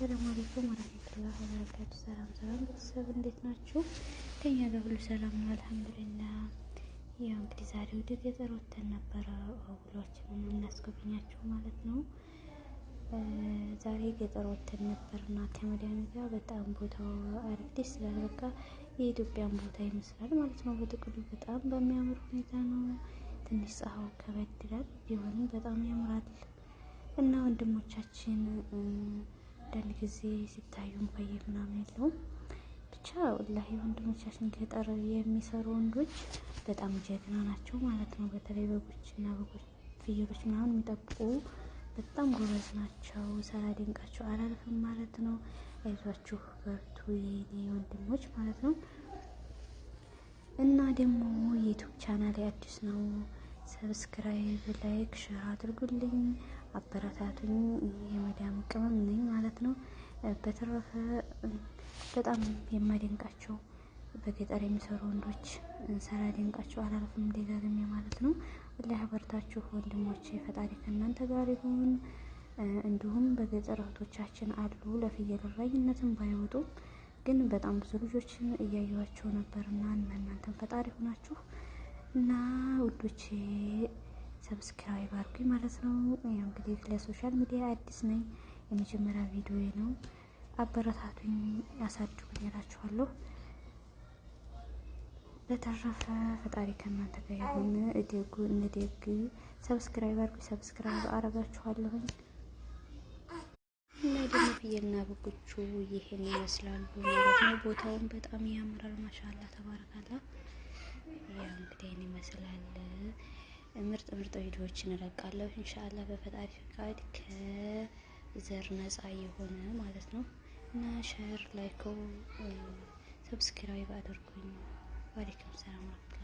السلام عليكم ورحمة الله وبركاته። ሰላም ሰላም ቤተሰብ እንዴት ናችሁ? ከኛ ጋር ሁሉ ሰላም ነው الحمد لله። ያው እንግዲህ ዛሬ ወደ ገጠር ወጥተን ነበረ ውሏችንን እናስጎብኛችሁ ማለት ነው። ዛሬ ገጠር ወጥተን ነበርና ከመዲያም ጋር በጣም ቦታው አሪፍ ደስ ይላል። በቃ የኢትዮጵያን ቦታ ይመስላል ማለት ነው። በጥቅሉ በጣም በሚያምር ሁኔታ ነው። ትንሽ ፀሐዩ ከበድ ይላል፣ ቢሆንም በጣም ያምራል። እና ወንድሞቻችን አንዳንድ ጊዜ ሲታዩ مكيف ምናምን የለውም። ብቻ والله ወንድሞቻችን ገጠር የሚሰሩ ወንዶች በጣም ጀግና ናቸው ማለት ነው። በተለይ በጎች እና በጎች ፍየሎች ምናምን የሚጠብቁ በጣም ጎበዝ ናቸው። ሳላደንቃቸው አላልፍም ማለት ነው። አይዟችሁ በርቱ የኔ ወንድሞች ማለት ነው። እና ደግሞ የ YouTube ቻናል አዲስ ነው። Subscribe፣ like፣ share አድርጉልኝ፣ አበረታቱኝ። የመዳም ቅመም ነኝ ማለት ነው። በተረፈ በጣም የማደንቃቸው በገጠር የሚሰሩ ወንዶች ሳላደንቃቸው አላልፍም ደጋግሜ ማለት ነው። አላህ ያበርታችሁ ወንድሞቼ፣ ፈጣሪ ከእናንተ ጋር ይሁን። እንዲሁም በገጠር እህቶቻችን አሉ ለፍየል እረኝነትም ባይወጡ ግን በጣም ብዙ ልጆችን እያየኋቸው ነበርና እናንተም ፈጣሪ ሆናችሁ እና ውዶቼ subscribe አድርጉኝ ማለት ነው። ያው እንግዲህ ለ social media አዲስ ነኝ፣ የመጀመሪያ ቪዲዮ ነው። አበረታቱኝ፣ ያሳድጉኝ እላችኋለሁ። በተረፈ ፈጣሪ ከእናንተ ጋር ይሁን። እደጉ፣ እንደግ። Subscribe አድርጉኝ፣ subscribe አረጋችኋለሁኝ። እና ደግሞ ፍየልና በጎቹ ይሄን ይመስላሉ ማለት ነው። ቦታውን በጣም ያምራል። ما شاء الله تبارك الله። ያው እንግዲህ ይሄን ይመስላል። ምርጥ ምርጥ ቪዲዮዎችን እለቃለሁ إن شاء الله በፈጣሪ ፍቃድ ከዘር ነፃ የሆነ ማለት ነው። እና share፣ like፣ subscribe አድርጉኝ። وعليكم السلام ورحمة الله።